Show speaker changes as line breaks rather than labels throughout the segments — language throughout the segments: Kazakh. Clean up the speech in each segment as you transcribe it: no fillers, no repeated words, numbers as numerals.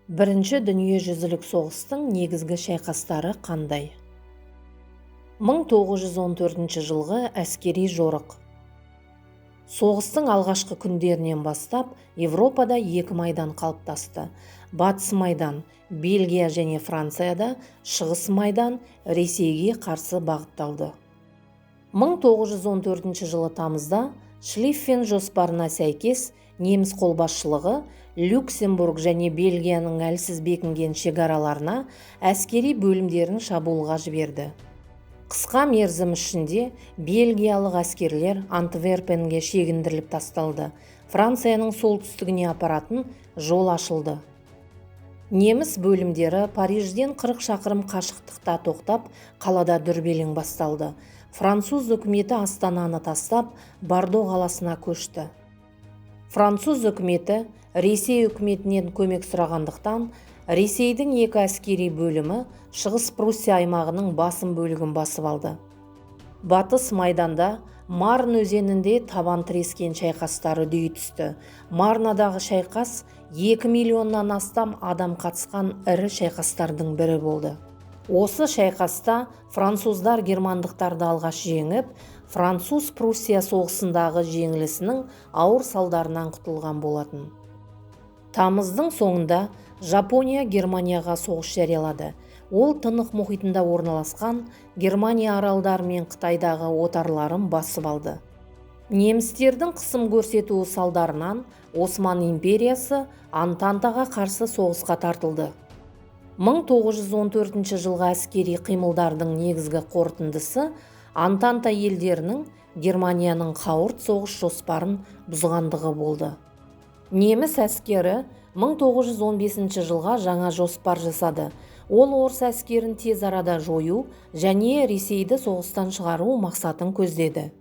Бірінші дүниежүзілік соғыстың негізгі шайқастары қандай? 1914 жылғы әскери жорық. Соғыстың алғашқы күндерінен бастап Европада екі майдан қалыптасты. Батыс майдан Бельгия және Францияда, Шығыс майдан Ресейге қарсы бағытталды. 1914 жылы тамызда Шлиффен жоспарына сәйкес неміс қолбасшылығы Люксембург және Бельгияның әлсіз бекінген шекараларына әскери бөлімдерін шабуылға жіберді. Қысқа мерзім ішінде бельгиялық әскерлер Антверпенге шегіндіріліп тасталды. Францияның солтүстігіне апаратын жол ашылды. Неміс бөлімдері Парижден 40 шақырым қашықтықта тоқтап, қалада дүрбелең басталды. Француз үкіметі астананы тастап, Бордо қаласына көшті. Француз үкіметі Ресей үкіметінен көмек сұрағандықтан, Ресейдің екі әскери бөлімі Шығыс Пруссия аймағының басым бөлігін басып алды. Батыс майданда Марн өзенінде табан тірескен шайқастар үдей түсті. Марнадағы шайқас 2 миллионнан астам адам қатысқан ірі шайқастардың бірі болды. Осы шайқаста француздар германдықтарды алғаш жеңіп, француз-пруссия соғысындағы жеңілісінің ауыр салдарынан құтылған болатын. Тамыздың соңында Жапония Германияға соғыс жариялады. Ол Тынық мұхитында орналасқан Германия аралдары мен Қытайдағы отарларын басып алды. Немістердің қысым көрсетуі салдарынан Осман империясы Антантаға қарсы соғысқа тартылды. 1914 жылғы әскери қимылдардың негізгі қорытындысы Антанта елдерінің Германияның қауырт соғыс жоспарын бұзғандығы болды. Неміс әскері 1915 жылға жаңа жоспар жасады. Ол орыс әскерін тез арада жою және Ресейді соғыстан шығару мақсатын көздеді.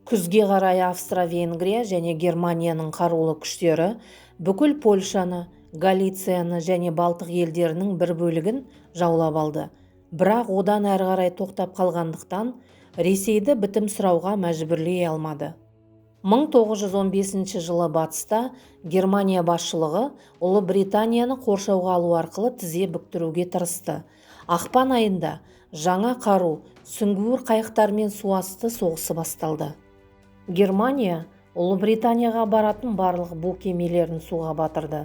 Күзге қарай Австро-Венгрия және Германияның қарулы күштері бүкіл Польшаны, Галицияны және Балтық елдерінің бір бөлігін жаулап алды. Бірақ одан әрі қарай тоқтап қалғандықтан Ресейді бітім сұрауға мәжбүрлей алмады. 1915 жылы батыста Германия басшылығы Ұлыбританияны қоршауға алу арқылы тізе бүктіруге тырысты. Ақпан айында жаңа қару сүңгуір қайықтармен суасты соғысы басталды. Германия Ұлыбританияға баратын барлық бу кемелерін суға батырды.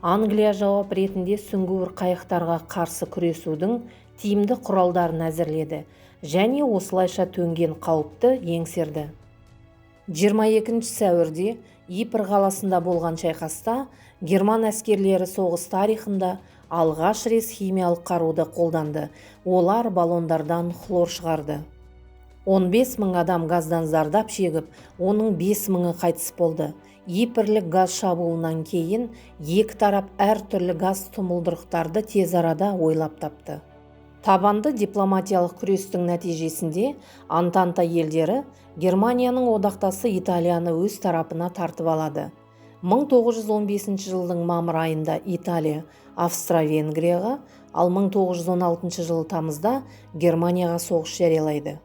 Англия жауап ретінде сүңгуір қайықтарға қарсы күресудің тиімді құралдарын әзірледі және осылайша төнген қауіпті еңсерді. 22 сәуірде Ипр қаласында болған шайқаста герман әскерлері соғыс тарихында алғаш рет химиялық қаруды қолданды. Олар баллондардан хлор шығарды. 15 мың адам газдан зардап шегіп, оның 5 мыңы қайтыс болды. Ипрлік газ шабуылынан кейін екі тарап әртүрлі газ тұмылдырықтарды тез арада ойлап тапты. Табанды дипломатиялық күрестің нәтижесінде Антанта елдері Германияның одақтасы Италияны өз тарапына тартып алады. 1915 жылдың мамыр айында Италия Австро-Венгрияға, ал 1916 жылы тамызда Германияға соғыс жариялайды.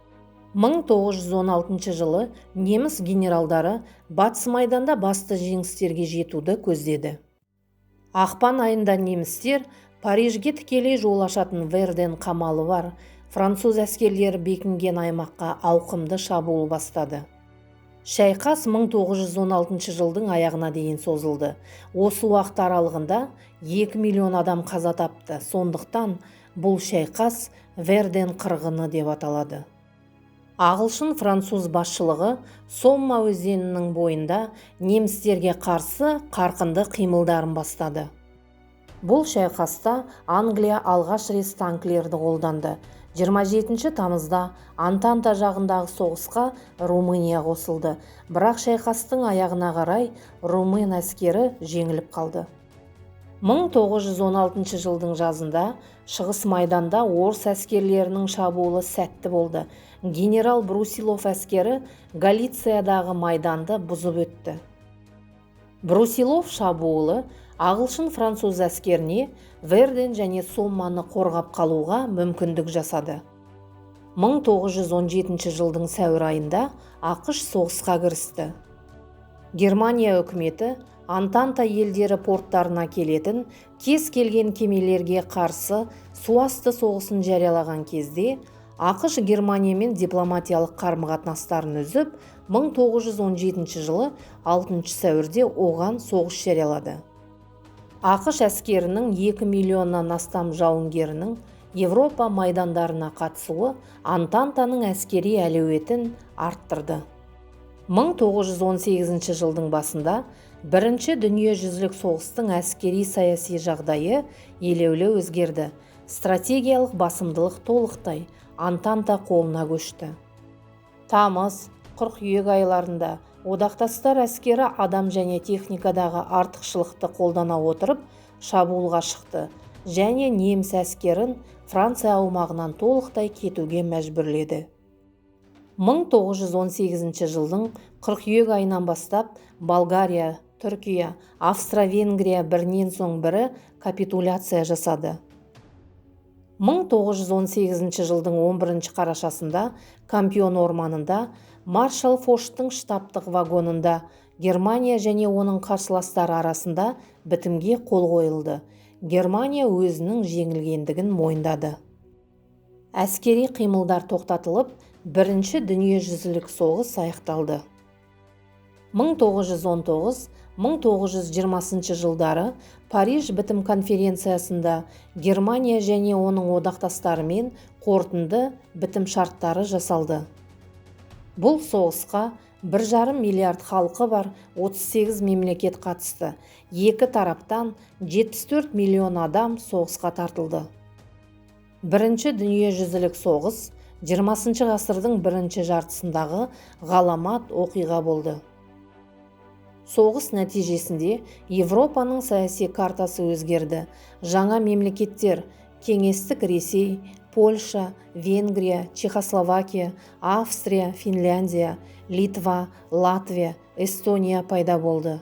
1916 жылы неміс генералдары Батыс майданда басты жеңістерге жетуді көздеді. Ақпан айында немістер Парижге тікелей жол ашатын Верден қамалы бар француз әскерлері бекінген аймаққа ауқымды шабуыл бастады. Шайқас 1916 жылдың аяғына дейін созылды. Осы уақыт аралығында 2 миллион адам қаза тапты. Сондықтан бұл шайқас Верден қырғыны деп аталады. Ағылшын-француз басшылығы Сомма өзенінің бойында немістерге қарсы қарқынды қимылдарын бастады. Бұл шайқаста Англия алғаш рет танкілерді қолданды. 27 тамызда Антанта жағындағы соғысқа Румыния қосылды. Бірақ шайқастың аяғына қарай румын әскері жеңіліп қалды. 1916 жылдың жазында Шығыс майданда орыс әскерлерінің шабуылы сәтті болды. Генерал Брусилов әскері Галициядағы майданды бұзып өтті. Брусилов шабуылы ағылшын-француз әскеріне Верден және Сомманы қорғап қалуға мүмкіндік жасады. 1917 жылдың сәуір айында АҚШ соғысқа кірісті. Германия үкіметі Антанта елдері порттарына келетін кез келген кемелерге қарсы суасты соғысын жариялаған кезде, АҚШ Германиямен дипломатиялық қарым-қатынастарын үзіп, 1917 жылы 6 сәуірде оған соғыс жариялады. АҚШ әскерінің 2 миллионнан астам жауынгерінің Европа майдандарына қатысуы Антантаның әскери әлеуетін арттырды. 1918 жылдың басында Бірінші дүниежүзілік соғыстың әскери саяси жағдайы елеулі өзгерді. Стратегиялық басымдылық толықтай Антанта қолына көшті. Тамыз, қыркүйек айларында одақтастар әскері адам және техникадағы артықшылықты қолдана отырып шабуылға шықты және неміс әскерін Франция аумағынан толықтай кетуге мәжбүрледі. 1918 жылдың қыркүйек айынан бастап Болгария, Түркия, Австро-Венгрия бірінен соң бірі капитуляция жасады. 1918 жылдың 11 қарашасында Кампион орманында маршал Фоштың штабтық вагонында Германия және оның қарсыластары арасында бітімге қол қойылды. Германия өзінің жеңілгендігін мойындады. Әскери қимылдар тоқтатылып, Бірінші дүниежүзілік соғыс аяқталды. 1919-1920 жылдары Париж бітім конференциясында Германия және оның одақтастарымен қорытынды бітім шарттары жасалды. Бұл соғысқа 1,5 миллиард халқы бар 38 мемлекет қатысты. Екі тараптан 74 миллион адам соғысқа тартылды. Бірінші дүниежүзілік соғыс 20 ғасырдың бірінші жартысындағы ғаламат оқиға болды. Соғыс нәтижесінде Европаның саяси картасы өзгерді. Жаңа мемлекеттер Кеңестік Ресей, Польша, Венгрия, Чехословакия, Австрия, Финляндия, Литва, Латвия, Эстония пайда болды.